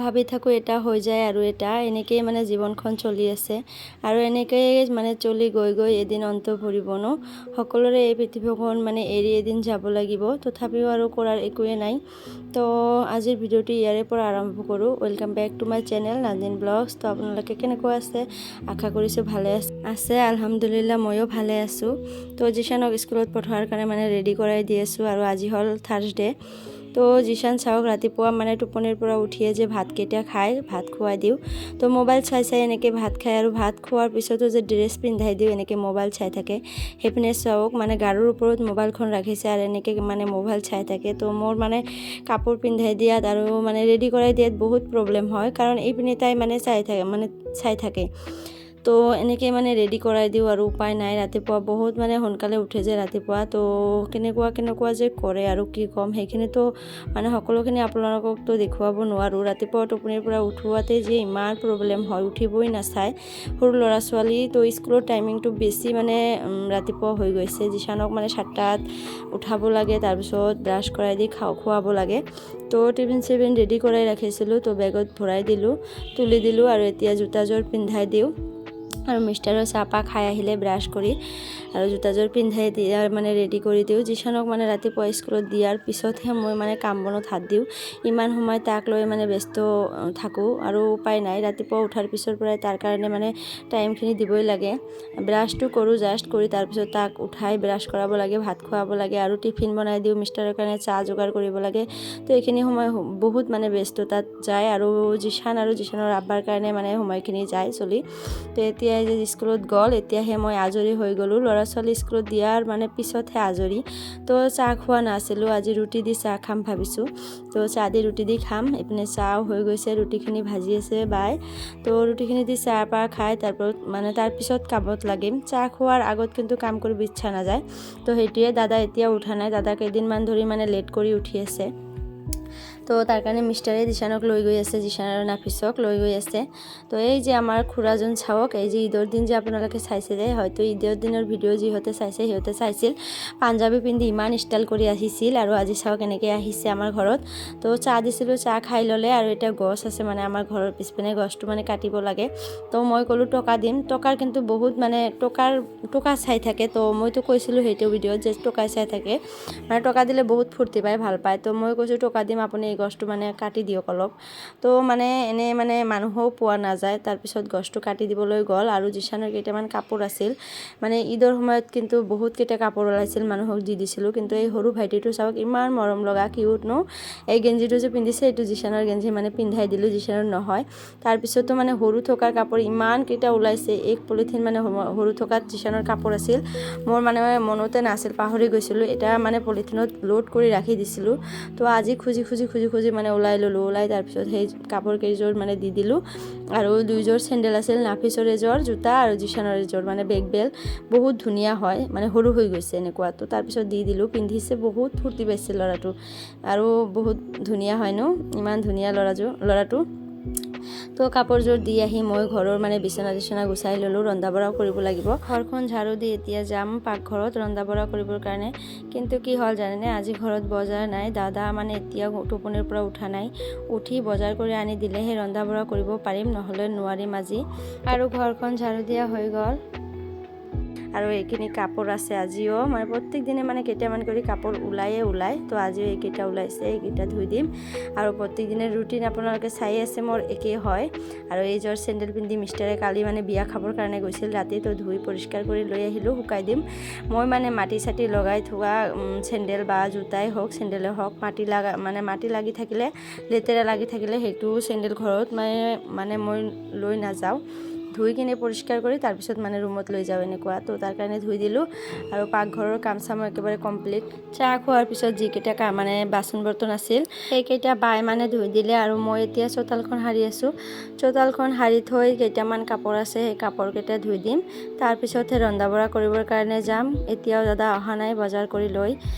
ভাবি থাকোঁ এটা হৈ যায় আৰু এটা, এনেকেই মানে জীৱনখন চলি আছে আৰু এনেকেই মানে চলি গৈ গৈ এদিন অন্ত পৰিব ন। সকলোৰে এই পৃথিৱীখন মানে এৰি এদিন যাব লাগিব, তথাপিও আৰু কৰাৰ একোৱেই নাই। তো আজিৰ ভিডিঅ'টো ইয়াৰে পৰা আৰম্ভ কৰোঁ। Welcome back to my channel Naznin Vlogs। তো আপোনালোকে কেনেকুৱা আছে? আশা কৰিছোঁ ভালে আছে। আলহামদুলিল্লাহ, ময়ো ভালে আছোঁ। তো জিশানক স্কুলত পঠোৱাৰ কাৰণে মানে ৰেডি কৰাই দি আছোঁ আৰু আজি হ'ল থাৰ্ছডে। তো জিশান চাওক, ৰাতিপুৱা মানে টোপনিৰ পৰা উঠিয়ে যে ভাতকেইটা খায়, ভাত খুৱাই দিওঁ। তো মোবাইল চাই চাই এনেকৈ ভাত খায় আৰু ভাত খোৱাৰ পিছতো যে ড্ৰেছ পিন্ধাই দিওঁ, এনেকৈ মোবাইল চাই থাকে। সেইপিনে চাওক, মানে গাৰুৰ ওপৰত মোবাইলখন ৰাখিছে আৰু এনেকৈ মানে মোবাইল চাই থাকে। তো মোৰ মানে কাপোৰ পিন্ধাই দিয়াত আৰু মানে ৰেডি কৰাই দিয়াত বহুত প্ৰব্লেম হয়, কাৰণ এইপিনে তাই মানে চাই থাকে, মানে চাই থাকে। তো এনেকৈ মানে ৰেডি কৰাই দিওঁ আৰু উপায় নাই। ৰাতিপুৱা বহুত মানে সোনকালে উঠে যে ৰাতিপুৱা, তো কেনেকুৱা কেনেকুৱা যে কৰে আৰু কি ক'ম। সেইখিনিতো মানে সকলোখিনি আপোনালোককতো দেখুৱাব নোৱাৰোঁ। ৰাতিপুৱা টোপনিৰ পৰা উঠোৱাতে যে ইমান প্ৰব্লেম হয়, উঠিবই নাচায় সৰু ল'ৰা ছোৱালী। তো স্কুলৰ টাইমিংটো বেছি মানে ৰাতিপুৱা হৈ গৈছে। জিশানক মানে 7টাত উঠাব লাগে, তাৰপিছত ব্ৰাছ কৰাই দি খুৱাব লাগে। তো টিফিন চিফিন ৰেডি কৰাই ৰাখিছিলোঁ, তো বেগত ভৰাই দিলোঁ, তুলি দিলোঁ আৰু এতিয়া জোতাযোৰ পিন্ধাই দিওঁ। আৰু মিষ্টাৰৰ চাহপাহ খাই আহিলে ব্ৰাছ কৰি আৰু জোতাযোৰ পিন্ধাই দিয়াৰ মানে ৰেডি কৰি দিওঁ জিশানক। মানে ৰাতিপুৱা স্কুলত দিয়াৰ পিছতহে মই মানে কাম বনত হাত দিওঁ। ইমান সময় তাক লৈ মানে ব্যস্ত থাকোঁ আৰু উপায় নাই। ৰাতিপুৱা উঠাৰ পিছৰ পৰাই তাৰ কাৰণে মানে টাইমখিনি দিবই লাগে। ব্ৰাছটো কৰোঁ জাষ্ট কৰি, তাৰপিছত তাক উঠাই ব্ৰাছ কৰাব লাগে, ভাত খুৱাব লাগে আৰু টিফিন বনাই দিওঁ, মিষ্টাৰৰ কাৰণে চাহ যোগাৰ কৰিব লাগে। তো এইখিনি সময় বহুত মানে ব্যস্ততাত যায় আৰু জিশান আৰু জিশানৰ আব্বাৰ কাৰণে মানে সময়খিনি যায় চলি। তো এতিয়া যে স্কুলত গ'ল, এতিয়াহে মই আজৰি হৈ গ'লোঁ। ল'ৰা ছোৱালী স্কুলত দিয়াৰ মানে পিছতহে আজৰি। তো চাহ খোৱা নাছিলোঁ, আজি ৰুটি দি চাহ খাম ভাবিছোঁ। তো চাহ দি ৰুটি দি খাম। এইপিনে চাহও হৈ গৈছে, ৰুটিখিনি ভাজি আছে বাই। তো ৰুটিখিনি দি চাহ পাহ খাই তাৰপৰত মানে তাৰপিছত কামত লাগিম। চাহ খোৱাৰ আগত কিন্তু কাম কৰিব ইচ্ছা নাযায়। তো সেইটোৱে, দাদা এতিয়া উঠা নাই। দাদা কেইদিনমান ধৰি মানে লেট কৰি উঠি আছে। তো তাৰ কাৰণে মিষ্টাৰে জিশানক লৈ গৈ আছে, জিশান আৰু নাফিচক লৈ গৈ আছে। তো এই যে আমাৰ খুৰাজন চাওক, এই যে ঈদৰ দিন যে আপোনালোকে চাইছিলে, হয়তো ঈদৰ দিনৰ ভিডিঅ' যিহঁতে চাইছে সিহঁতে চাইছিল, পাঞ্জাবী পিন্ধি ইমান ষ্টাইল কৰি আহিছিল আৰু আজি চাওক এনেকৈ আহিছে আমাৰ ঘৰত। তো চাহ দিছিলোঁ, চাহ খাই ল'লে। আৰু এতিয়া গছ আছে মানে আমাৰ ঘৰৰ পিছপিনে, গছটো মানে কাটিব লাগে। তো মই ক'লোঁ টকা দিম, টকাৰ কিন্তু বহুত মানে টকা চাই থাকে। তো মইতো কৈছিলোঁ সেইটো ভিডিঅ'ত যে টকা চাই থাকে, মানে টকা দিলে বহুত ফূৰ্তি পায়, ভাল পায়। তো মই কৈছোঁ টকা দিম, আপুনি এই গছটো মানে কাটি দিয়ক অলপ। তো মানে এনেই মানে মানুহো পোৱা নাযায়। তাৰপিছত গছটো কাটি দিবলৈ গ'ল। আৰু জিশানৰ কেইটামান কাপোৰ আছিল, মানে ঈদৰ সময়ত কিন্তু বহুতকেইটা কাপোৰ ওলাইছিল, মানুহক দি দিছিলোঁ। কিন্তু এই সৰু ভাইটিটো চাওক, ইমান মৰম লগা, কিউট ন। এই গেঞ্জিটো যে পিন্ধিছে, এইটো জিশানৰ গেঞ্জি, মানে পিন্ধাই দিলোঁ, জিশানৰ নহয়। তাৰপিছতো মানে সৰু থকাৰ কাপোৰ ইমানকেইটা ওলাইছে, এক পলিথিন মানে সৰু থকাত জিশানৰ কাপোৰ আছিল। মোৰ মানে মনতে নাছিল, পাহৰি গৈছিলোঁ। এটা মানে পলিথিনত লোড কৰি ৰাখি দিছিলোঁ। তো আজি খুজি খুজি খুজি খুজি মানে ওলাই ল'লোঁ। ওলাই তাৰপিছত সেই কাপোৰ কেইযোৰ মানে দি দিলোঁ। আৰু দুইযোৰ চেণ্ডেল আছিল, নাফিচৰ এযোৰ জোতা আৰু জিশানৰ এযোৰ, মানে বেগ বেল বহুত ধুনীয়া হয়, মানে সৰু হৈ গৈছে এনেকুৱা। তো তাৰপিছত দি দিলোঁ, পিন্ধিছে, বহুত ফূৰ্তি পাইছে ল'ৰাটো আৰু বহুত ধুনীয়া হয় ন, ইমান ধুনীয়া ল'ৰাটো। তো কাপোৰযোৰ দি আহি মই ঘৰৰ মানে বিচনা চিচনা গুচাই ল'লোঁ, ৰন্ধা বঢ়াও কৰিব লাগিব। ঘৰখন ঝাৰু দি এতিয়া যাম পাকঘৰত ৰন্ধা বঢ়া কৰিবৰ কাৰণে। কিন্তু কি হ'ল জানেনে? আজি ঘৰত বজাৰ নাই। দাদা মানে এতিয়াও টোপনিৰ পৰা উঠা নাই। উঠি বজাৰ কৰি আনি দিলেহে ৰন্ধা বঢ়া কৰিব পাৰিম, নহ'লে নোৱাৰিম আজি। আৰু ঘৰখন ঝাৰু দিয়া হৈ গ'ল আৰু এইখিনি কাপোৰ আছে। আজিও মানে প্ৰত্যেক দিনে মানে কেইটামান কৰি কাপোৰ ওলায়ে ওলায়। তো আজিও এইকেইটা ওলাইছে, এইকেইটা ধুই দিম। আৰু প্ৰত্যেক দিনে ৰুটিন আপোনালোকে চাই আছে, মোৰ একেই হয়। আৰু এইযোৰ চেণ্ডেল পিন্ধি মিষ্টাৰে কালি মানে বিয়া খাবৰ কাৰণে গৈছিল ৰাতি। তো ধুই পৰিষ্কাৰ কৰি লৈ আহিলোঁ, শুকাই দিম। মই মানে মাটি চাটি লগাই থোৱা চেণ্ডেল বা জোতাই হওক, চেণ্ডেলেই হওক, মাটি লগা মানে মাটি লাগি থাকিলে, লেতেৰা লাগি থাকিলে সেইটো চেণ্ডেল ঘৰত মানে মই লৈ নাযাওঁ। ধুই কিনে পৰিষ্কাৰ কৰি তাৰপিছত মানে ৰুমত লৈ যাওঁ এনেকুৱা। তো তাৰ কাৰণে ধুই দিলোঁ আৰু পাকঘৰৰ কাম চামো একেবাৰে কমপ্লিট। চাহ খোৱাৰ পিছত যিকেইটা মানে বাচন বৰ্তন আছিল, সেইকেইটা বাই মানে ধুই দিলে আৰু মই এতিয়া চোতালখন সাৰি আছোঁ। চোতালখন সাৰি থৈ কেইটামান কাপোৰ আছে, সেই কাপোৰকেইটা ধুই দিম। তাৰপিছতহে ৰন্ধা বঢ়া কৰিবৰ কাৰণে যাম। এতিয়াও দাদা অহা নাই বজাৰ কৰি লৈ।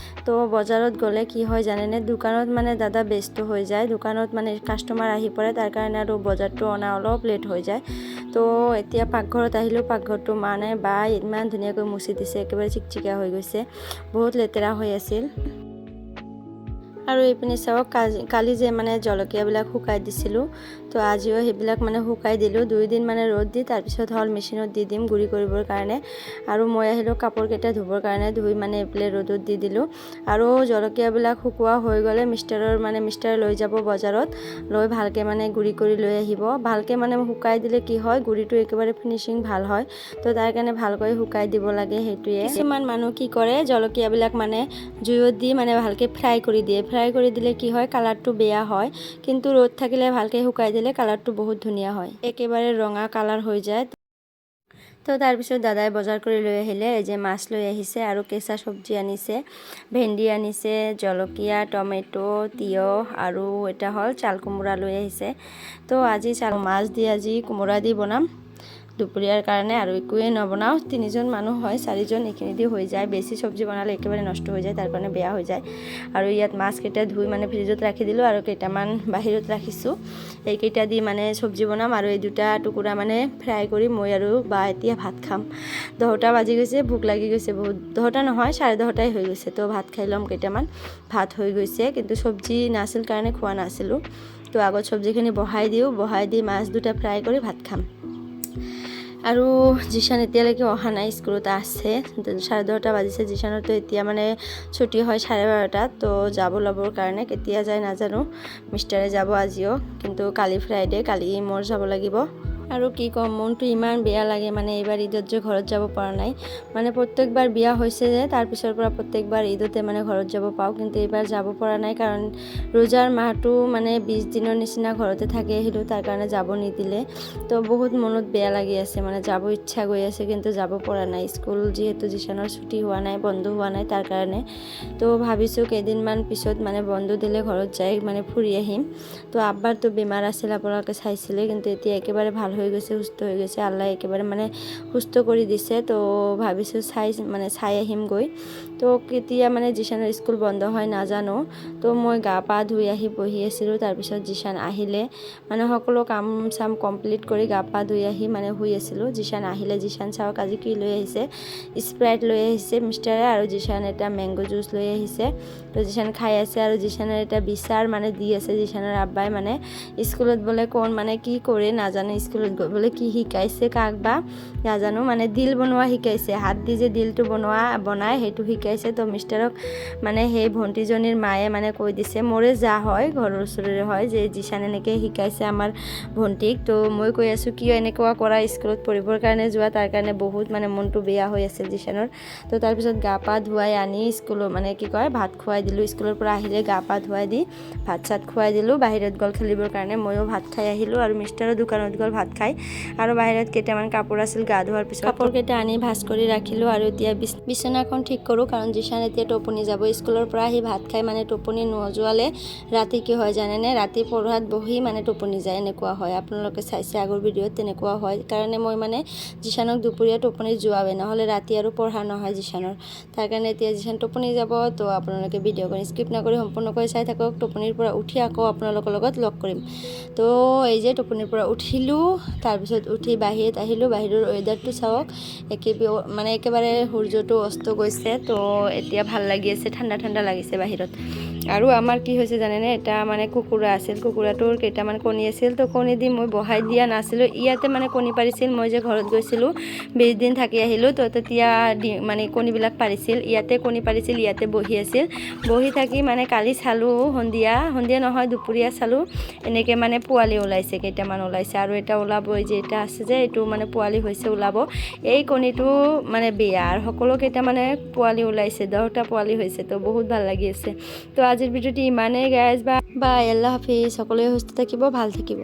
তো বজাৰত গ'লে কি হয় জানেনে? দোকানত মানে দাদা ব্যস্ত হৈ যায়, দোকানত মানে কাষ্টমাৰ আহি পৰে, তাৰ কাৰণে আৰু বজাৰটো অনা অলপ লেট হৈ যায়। তো এতিয়া পাকঘৰত আহিলোঁ। পাকঘৰটো মানে বাই ইমান ধুনীয়াকৈ মুচি দিছে, একেবাৰে চিকচিকীয়া হৈ গৈছে, বহুত লেতেৰা হৈ আছিল। আৰু এইপিনে চাওক, কালি যে মানে জলকীয়াবিলাক শুকাই দিছিলোঁ, তো আজিও সেইবিলাক মানে শুকাই দিলোঁ। 2 দিন মানে ৰ'দ দি তাৰপিছত হ'ল মেচিনত দি দিম গুড়ি কৰিবৰ কাৰণে। আৰু মই আহিলোঁ কাপোৰকেইটা ধুবৰ কাৰণে, ধুই মানে এইফালে ৰ'দত দি দিলোঁ। আৰু জলকীয়াবিলাক শুকোৱা হৈ গ'লে মিষ্টাৰৰ মানে মিষ্টাৰে লৈ যাব বজাৰত, লৈ ভালকৈ মানে গুড়ি কৰি লৈ আহিব। ভালকৈ মানে শুকাই দিলে কি হয়, গুড়িটো একেবাৰে ফিনিচিং ভাল হয়। তো তাৰ কাৰণে ভালকৈ শুকাই দিব লাগে, সেইটোৱে। কিছুমান মানুহ কি কৰে, জলকীয়াবিলাক মানে জুইত দি মানে ভালকৈ ফ্ৰাই কৰি দিয়ে। ফ্ৰাই কৰি দিলে কি হয়, কালাৰটো বেয়া হয়। কিন্তু ৰ'দ থাকিলে, ভালকৈ শুকাই দিলে কালাৰটো বহুত ধুনীয়া হয়, একেবাৰে ৰঙা কালাৰ হৈ যায়। তো তাৰপিছত দাদাই বজাৰ কৰি লৈ আহিলে। এই যে মাছ লৈ আহিছে আৰু কেঁচা চব্জি আনিছে, ভেন্দি আনিছে, জলকীয়া, টমেট', তিয়হ আৰু এটা হ'ল চাল কোমোৰা লৈ আহিছে। তো আজি চাল মাছ দি আজি কোমোৰা দি বনাম দুপৰীয়াৰ কাৰণে, আৰু একোৱেই নবনাওঁ। তিনিজন মানুহ হয়, চাৰিজন, এইখিনি দি হৈ যায়। বেছি চব্জি বনালে একেবাৰে নষ্ট হৈ যায়, তাৰ কাৰণে বেয়া হৈ যায়। আৰু ইয়াত মাছকেইটা ধুই মানে ফ্ৰিজত ৰাখি দিলোঁ আৰু কেইটামান বাহিৰত ৰাখিছোঁ। এইকেইটা দি মানে চব্জি বনাম আৰু এই দুটা টুকুৰা মানে ফ্ৰাই কৰি মই আৰু বা এতিয়া ভাত খাম। 10টা বাজি গৈছে, ভোক লাগি গৈছে বহুত। 10টা নহয়, 10:30টাই হৈ গৈছে। তো ভাত খাই ল'ম কেইটামান। ভাত হৈ গৈছে, কিন্তু চব্জি নাছিল কাৰণে খোৱা নাছিলোঁ। তো আগত চব্জিখিনি বহাই দিওঁ, বহাই দি মাছ দুটা ফ্ৰাই কৰি ভাত খাম। আৰু জিশান এতিয়ালৈকে অহা নাই, স্কুলত আছে। 10:30টা বাজিছে। জিশানৰতো এতিয়া মানে ছুটি হয় 12:30টাত। তো যাব ল'বৰ কাৰণে কেতিয়া যায় নাজানো। মিষ্টাৰে যাব আজিও, কিন্তু কালি ফ্ৰাইডে, কালি মোৰ যাব লাগিব। আৰু কি ক'ম, মনটো ইমান বেয়া লাগে মানে এইবাৰ ঈদত যে ঘৰত যাব পৰা নাই। মানে প্ৰত্যেকবাৰ বিয়া হৈছে যে, তাৰপিছৰ পৰা প্ৰত্যেকবাৰ ঈদতে মানে ঘৰত যাব পাওঁ, কিন্তু এইবাৰ যাব পৰা নাই, কাৰণ ৰোজাৰ মাহটো মানে 20 দিনৰ নিচিনা ঘৰতে থাকি আহিলোঁ, তাৰ কাৰণে যাব নিদিলে। তো বহুত মনত বেয়া লাগি আছে, মানে যাব ইচ্ছা গৈ আছে কিন্তু যাব পৰা নাই। স্কুল যিহেতু জিশানৰ ছুটি হোৱা নাই, বন্ধ হোৱা নাই, তাৰ কাৰণে। তো ভাবিছোঁ কেইদিনমান পিছত মানে বন্ধ দিলে ঘৰত যাই মানে ফুৰি আহিম। তো আব্বাৰতো বেমাৰ আছিল, আপোনালোকে চাইছিলে, কিন্তু এতিয়া একেবাৰে ভাল হৈ গৈছে, সুস্থ হৈ গৈছে। আল্লাহ একেবাৰে মানে সুস্থ কৰি দিছে। তো ভাবিছোঁ চাই মানে চাই আহিম গৈ। তো কেতিয়া মানে জিশানৰ স্কুল বন্ধ হয় নাজানো। তো মই গা পা ধুই আহি বহি আছিলোঁ, তাৰপিছত জিশান আহিলে। মানে সকলো কাম চাম কমপ্লিট কৰি গা পা ধুই আহি মানে শুই আছিলোঁ, জিশান আহিলে। জিশান চাওক আজি কি লৈ আহিছে। স্প্ৰাইট লৈ আহিছে মিষ্টাৰে আৰু জিশান এটা মেংগ' জুচ লৈ আহিছে। তো জিশান খাই আছে আৰু জিশানৰ এটা বিচাৰ মানে দি আছে জিশানৰ আব্বাই। মানে স্কুলত বোলে কোন মানে কি কৰে নাজানো, স্কুলত গৈ বোলে কি শিকাইছে কাক বা নাজানো, মানে দিল বনোৱা শিকাইছে। হাত দি যে দিলটো বনায়, সেইটো শিকাইছে। তো মিষ্টাৰক মানে সেই ভণ্টিজনীৰ মায়ে মানে কৈ দিছে, মোৰে যা হয়, ঘৰৰ ওচৰৰে হয়, যে জিশান এনেকৈ শিকাইছে আমাৰ ভণ্টিক। তো মই কৈ আছোঁ, কিয় এনেকুৱা কৰা, স্কুলত পঢ়িবৰ কাৰণে যোৱা। তাৰ কাৰণে বহুত মানে মনটো বেয়া হৈ আছিল জিশানৰ। তো তাৰপিছত গা পা ধুৱাই আনি স্কুলত মানে কি কয়, ভাত খুৱাই দিলোঁ। স্কুলৰ পৰা আহিলে গা পা ধুৱাই দি ভাত চাত খুৱাই দিলোঁ। বাহিৰত গ'ল খেলিবৰ কাৰণে, ময়ো ভাত খাই আহিলোঁ আৰু মিষ্টাৰো দোকানত গ'ল ভাত খাই। আৰু বাহিৰত কেইটামান কাপোৰ আছিল, গা ধোৱাৰ পিছত কাপোৰকেইটা আনি ভাজ কৰি ৰাখিলোঁ। আৰু এতিয়া বিচনাখন ঠিক কৰোঁ, কাৰণ জিশান এতিয়া টোপনি যাব। স্কুলৰ পৰা আহি ভাত খাই মানে টোপনি নোযোৱালে ৰাতি কি হয় জানেনে? ৰাতি পঢ়াত বহি মানে টোপনি যায়, এনেকুৱা হয়। আপোনালোকে চাইছে আগৰ ভিডিঅ'ত, তেনেকুৱা হয় কাৰণে মই মানে জিশানক দুপৰীয়া টোপনি যোৱাৱে, নহ'লে ৰাতি আৰু পঢ়া নহয় জিশানৰ। তাৰ কাৰণে এতিয়া জিশান টোপনি যাব। তো আপোনালোকে ভিডিঅ'খন স্কিপ নকৰি সম্পূৰ্ণকৈ চাই থাকক। টোপনিৰ পৰা উঠি আকৌ আপোনালোকৰ লগত লগ কৰিম। তো এই যে টোপনিৰ পৰা উঠিলোঁ, তাৰপিছত উঠি বাহিৰত আহিলোঁ। বাহিৰৰ ৱেডাৰটো চাওক, মানে একেবাৰে সূৰ্যটো অস্ত গৈছে। তো এতিয়া ভাল লাগি আছে, ঠাণ্ডা ঠাণ্ডা লাগিছে বাহিৰত। আৰু আমাৰ কি হৈছে জানেনে? এটা মানে কুকুৰা আছিল, কুকুৰাটোৰ কেইটামান কণী আছিল। তো কণী দি মই বহাই দিয়া নাছিলোঁ, ইয়াতে মানে কণী পাৰিছিল। মই যে ঘৰত গৈছিলোঁ, 20 দিন থাকি আহিলোঁ, তো তেতিয়া দি মানে কণীবিলাক পাৰিছিল, ইয়াতে কণী পাৰিছিল, ইয়াতে বহি আছিল। বহি থাকি মানে কালি চালোঁ সন্ধিয়া, সন্ধিয়া নহয়, দুপৰীয়া চালোঁ, এনেকৈ মানে পোৱালি ওলাইছে, কেইটামান ওলাইছে আৰু এটা ওলাব। এই যে এটা আছে যে, এইটো মানে পোৱালি হৈছে, ওলাব। এই কণীটো মানে বেয়া, আৰু সকলো কেইটা মানে পোৱালি ওলাইছে, 10টা পোৱালি হৈছে। তো বহুত ভাল লাগি আছে। তো আজিৰ ভিডিঅ'টি ইমানেই গাইজ। বা বাই, আল্লাহ হাফিজ। সকলোৱে সুস্থ থাকিব, ভাল থাকিব।